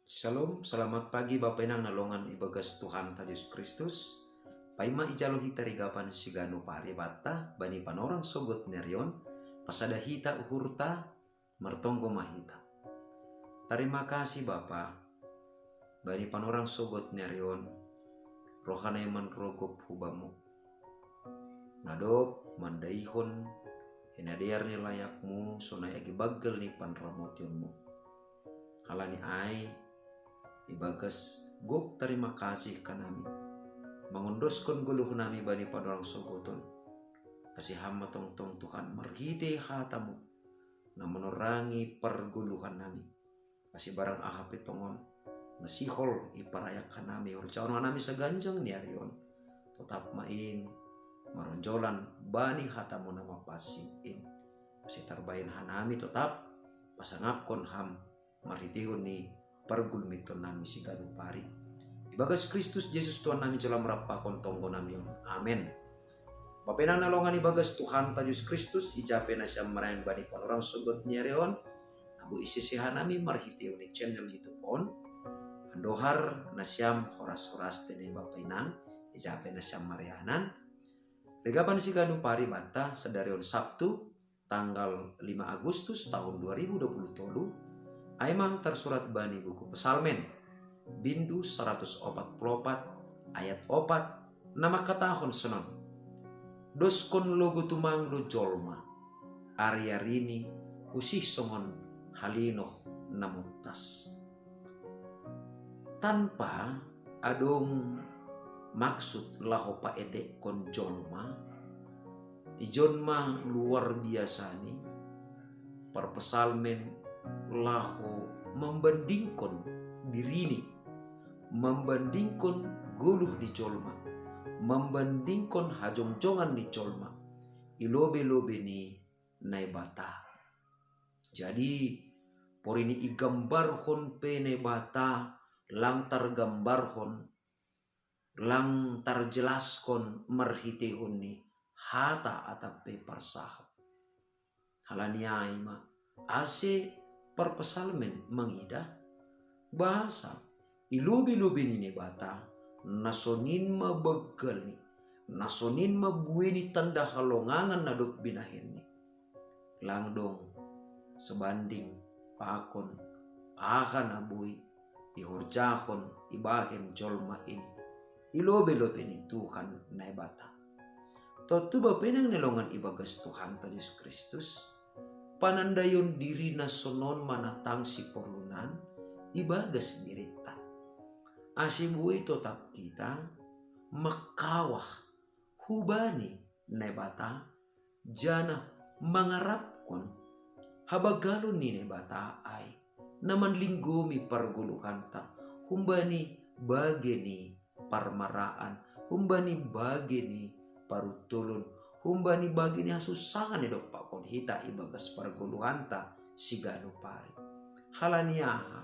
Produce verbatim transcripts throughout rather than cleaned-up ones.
Shalom, selamat pagi Bapa Inang na longan ibagas Tuhan ta Jesus Kristus. Paima ijalo hita rigapan siganu pari bata bani panorang sogot nerion, pasada hita uhurta, martonggo mahita. Tarima kasih Bapa, bani panorang sogot nerion, rohana iman rogop hubamu. Nadop mandaihon hinadear ni layakmu sonai agi bagel ni panramotionmu. Halani ai, ibagas gok tarima kasih kanami, mangondoskon goluh nami bani panorang sogoton. Asi hama tongtong Tuhan marhite hatamu, na manorangi pargoluhan nami. Asi barang aha pe tongon, na sihol iparayak hanami horjaon hanami saganjang ni arion. Totap ma in, maronjolan bani hatamu na mapansing in. Asi tarbahen hanami totap, pasangapkon ham, marhitehon ni pargulmiton nami siganu pari. Ibagas Kristus Jesus Tuhan nami jolam rampakon tonggo nami on. Amen. Bapa Inang na longan ibagas Tuhan ta Jesus Kristus, ijape nasiam marayang bani panorang sogot ni arion, abu isisihan nami marhitehon ni channel YouTube on, andohar nasiam horas-horas tene Bapa Inang, ijape nasiam marianan. Legapan siganu pari bata sadari on Sabtu, tanggal lima Agustus tahun dua ribu dua puluh tolu, ai mang tarsurat bani buku Psalmen, bindu saratus opat puluh opat, ayat opat, na mangkatahon sonon: Doskon logo tumang do jolma, ari-arini usih songon halinoh na montas. Tanpa adong maksud laho paetekkon jolma, ijon ma luar biasani, parpsalmen laho mambandingkon dirini, mambandingkon goluh ni jolma, mambandingkon hajongjongan ni jolma, ilobe-lobe ni Naibata. Jadi, porini igambarhon pe Naibata, lang targambarhon, lang tarjelaskon marhitehon ni hata atap pe parsahap. Halani ai ma, ase parpsalmen mangidah, bahasa ilobe-lobe ni Naibata, na sonin ma baggalni, na sonin ma bueni tanda halongangan na dob binahenni. Lang dong sebanding pakon aha na boi ihorjahon ibahen jolma in ilobe-lobe ni Tuhan Naibata. Tontu Bapa Inang na longan ibagas Tuhan ta Jesus Kristus, panandaion diri na sonon ma na tangsi porlunan ibagas dirinta. Ase boi totap hita mangkawah hubani Naibata, janah mangarapkon habagalon ni Naibata ai, na manlinggomi pargoluhanta, humbani bage ni parmaraan, humbani bage ni paruntolon, humbani bage ni hasunsahan na idompakkon hita ibagas pargoluhanta siganu pari. Halani aha?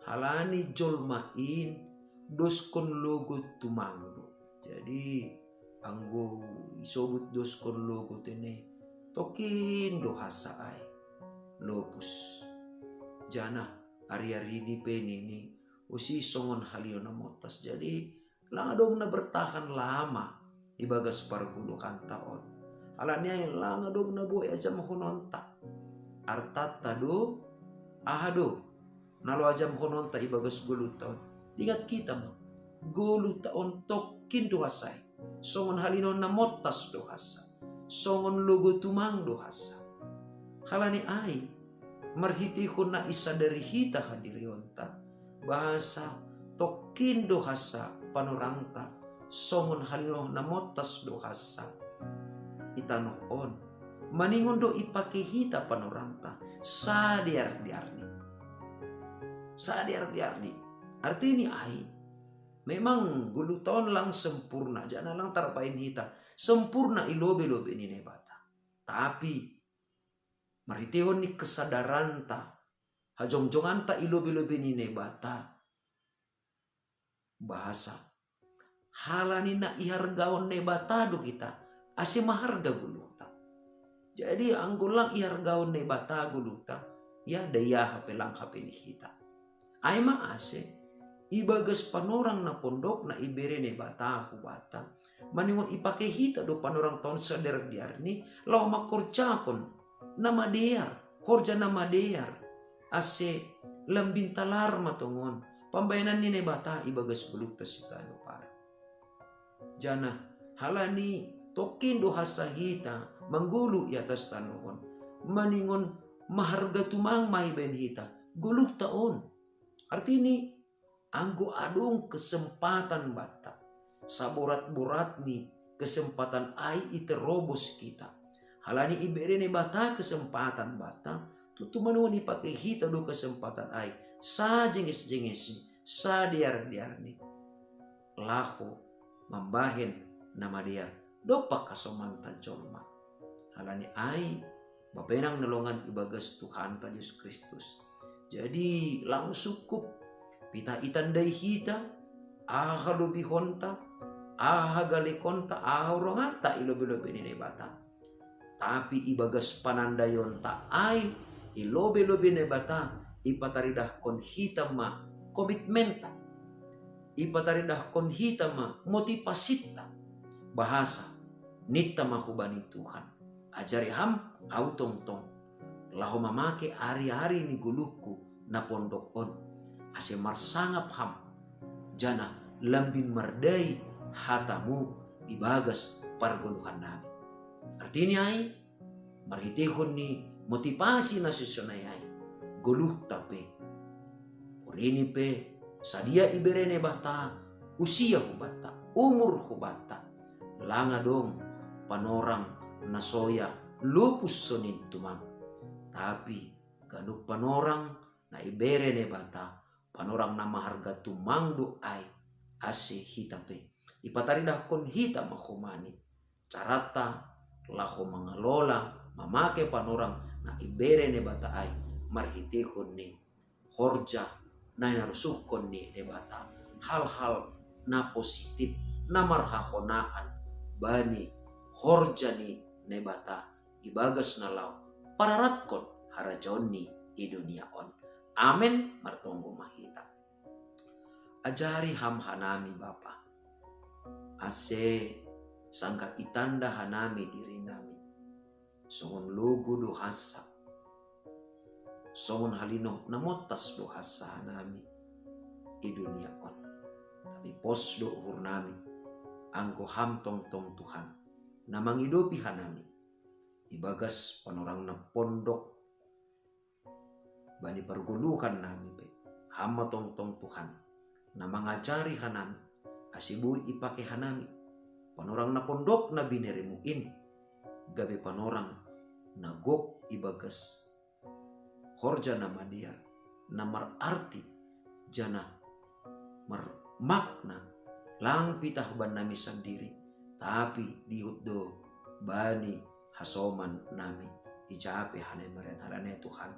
Halani jolma in doskon logo tumang do. Jadi, anggo isobut doskon logo tene, tongkin do hansa ai lopus. Janah ari-arini pe nini, usih songon halinoh na montas. Jadi, lang adong na bertahan lama ibagas pargoluhanta on. Halani ai lang adong na boi ajamhononta. Artanta do, aha do na laho ajamhononta ibagas goluhta on. Ingot hita ma, goluhta on tongkin do hansa i, songon halinoh na montas do hansa, songon logo tumang do hansa. Halani ai, marhitehon na isadari hita hadirionta, bahasa tongkin do hansa panorangta, songon halinoh na montas do hansa i tanoh on. Maningon do ipake hita panorangta sadear-dearni. Sadear-dearni. Artini ai, memang goluhta on lang sempurna, janah lang tarbahen hita sempurna ilobe-lobe ni Naibata. Tapi marhitehon ni kesadaranta, hajongjonganta ilobe-lobe ni Naibata, bahasa halani na ihargaon Naibata do hita, ase maharga goluhta. Jadi, anggo lang ihargaon Naibata goluhta, ia daiaha pe lang hape ni hita. Ai ma ase ibagas panorang na pondok na ibere Naibata hubata, maningon ipake hita do panorang taon sadear-dearni laho mangkorjahon na madear, horja na madear, ase lambin talar ma tongon pambahenan ni Naibata ibagas goluhta siganup ari. Janah halani tongkin do hansa hita manggoluh i atas tanoh on, maningon maharga tumang ma ibahen hita goluhta on. Artini, anggo adong kesempatan banta, saborat-boratni kesempatan ai i terobos hita, halani ibere Naibata kesempatan banta, tutu maningon ipake hita do kesempatan ai sajenges-jengesni, sadear-dearni, laho mambahen na madear dompak hasomanta jolma. Halani ai, Bapa inang na longan ibagas Tuhanta Jesus Kristus, jadi lang sungkup pitah itandai hita aha lobihonta, aha galekonta, aha uronganta i lobe-lobe ni Naibata. Tapi ibagas panandaionta ai i lobe-lobe ni Naibata, ipataridahkon hita ma komitmenta, ipataridahkon hita ma motivasinta. Bahasa ninta ma hubani Tuhan, ajari ham ahu tongtong laho mamake ari-ari ni goluhku na pondok on, ase marsangap ham, janah lambin mardai hatamu ibagas pargoluhannami. Artini ai, marhiteihon ni motivasi na sisonai ai, goluhta pe, porini pe, sadia ibere Naibata usia hubanta, umur hubanta, lang adong panorang na soya lopus sonin tumang. Tapi ganup panorang na ibere Naibata, panorang na maharga tumang do ai, ase hita pe ipataridahkon hita ma homa ni caranta laho mangalola, mamake panorang na ibere Naibata ai, marhiteihon ni horja na nirusuhkon ni Naibata, hal-hal na positif, na marhahonaan bani horja ni Naibata ibagas na laho pararatkon harajaonni i dunia on. Amen. Martonggo ma hita. Ajari ham hanami, Bapa, ase sanggah itanda hanami dirinami, songon logo do hansa, songon halino na montas do hansa hanami i dunia on. Tapi pos do uhurnami, anggo ham tongtong Tuhan na mangidopi hanami ibagas panorang na pondok bani pargoluhannami pe. Ham ma tongtong Tuhan na mangajari hanami, ase boi ipake hanami panorang na pondok na bineremu in gabe panorang na gok ibagas horja na madear, na mararti, janah marmakna, lang pitah bannami sandiri, tapi diihut do bani hasomannami. Ija pe hanami marian halani Tuhan,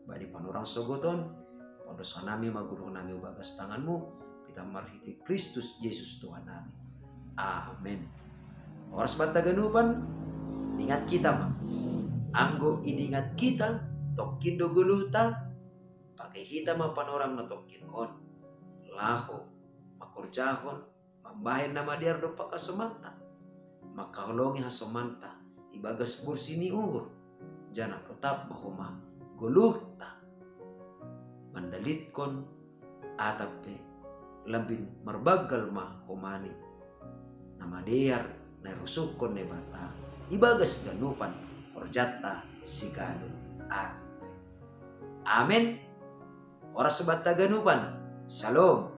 bani panorang sogot on, ipandos hanami ma goluhnami ibagas tanganmu, pitah marhite Kristus Jesus Tuhannami. Amen. Horas banta ganupan, ingot hita ma. Anggo idingat hita tongkin do goluhta, pake hita ma panorang na tongkin on laho mangkorjahon, mambahen na madear dompak hasomanta, mangkaholongi hasomanta ibagas borsi ni uhur, janah totap ma homa goluhta mandalitkon atap pe, lambin marbanggal ma homa ni na madear na irusuhkon Naibata ibagas ganupan horjanta siganup ari pe. Amen. Horas banta ganupan. Shalom.